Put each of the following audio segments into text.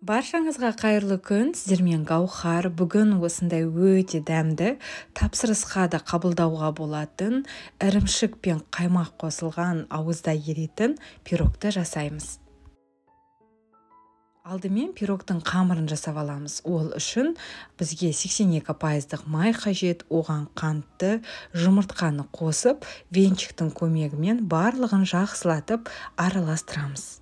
Баршаңызға қайырлы күн, сіздермен Гаухар. Бүгін осындай өте дәмді, тапсырысқа да қабылдауға болатын, ірімшік пен қаймақ қосылған ауызда еритін пирогты жасаймыз. Алдымен пирогтың қамырын жасап аламыз. Ол үшін бізге 82% май қажет, оған қантты, жұмыртқаны қосып, венчиктің көмегімен барлығын жақсылатып араластырамыз.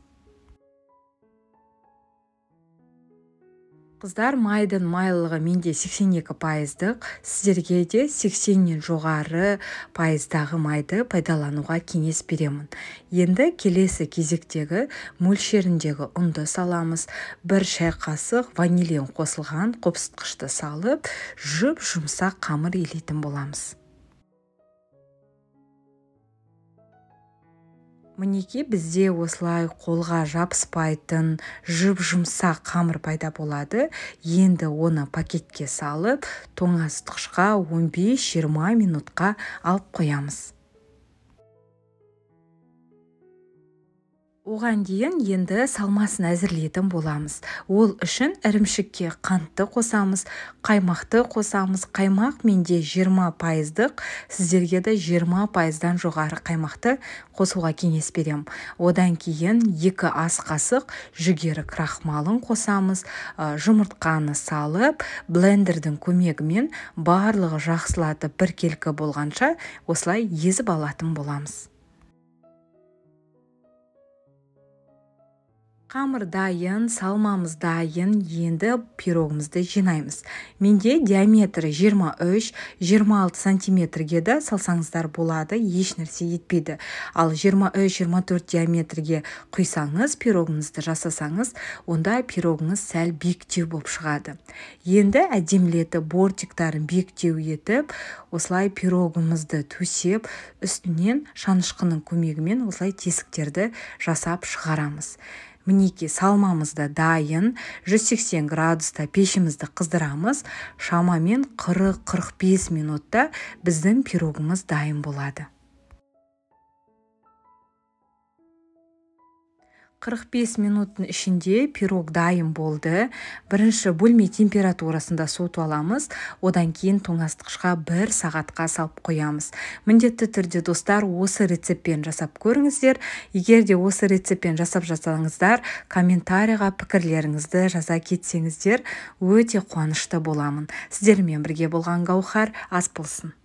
Қыздар, майдың майлылығы менде 82%, сіздерге де 80-нен жоғары пайыздағы майды пайдалануға кеңес беремін. Енді келесі кезектегі мөлшеріндегі ұнды саламыз. 1 шай қасық ванилин қосылған қопсытқышты салып, жұп-жұмсақ қамыр илейтін боламыз. Мінекей бізде осылай қолға жабыспайтын жұп-жұмсақ қамыр пайда болады. Енді оны пакетке салып, тоңазытқышқа 15-20 минутқа алып қоямыз. Оған дейін енді салмасын әзірлейтін боламыз. Ол үшін ірімшікке қантты қосамыз, қаймақты қосамыз. Қаймақ менде 20%, сіздерге де 20%-дан жоғары қаймақты қосуға кеңес беремін. Одан кейін 2 ас қасық жүгері крахмалын қосамыз, жұмыртқаны салып, блендердің көмегімен барлығы жақсылатып біркелкі болғанша осылай езіп алатын боламыз. Қамыр дайын, салмамыз дайын, енді пирогымызды жинаймыз. Менде диаметрі 23-26 сантиметрге де салсаңыздар болады, еш нәрсе етпейді. Ал 23-24 диаметрге құйсаңыз, пирогыңызды жасасаңыз, онда пирогыңыз сәл биіктеу болып шығады. Енді әдемілетіп бортиктарын биіктеу етіп, осылай пирогымызды төсеп, үстінен шанышқының көмегімен осылай тесіктерді жасап шығарамыз. Мінекей салмамыз да дайын, 180 градуста пешімізді қыздырамыз. Шамамен 40-45 минутта біздің пирогымыз дайын болады. 45 минуттың ішінде пирог дайын болды. Бірінші бөлме температурасында суытып аламыз, одан кейін тоңазытқышқа 1 сағатқа салып қоямыз. Міндетті түрде, достар, осы рецептпен жасап көріңіздер. Егер де осы рецептпен жасап жатсаңыздар, комментарийға пікірлеріңізді жаза кетсеңіздер, өте қуанышты боламын. Сіздермен бірге болған Гаухар, ас болсын.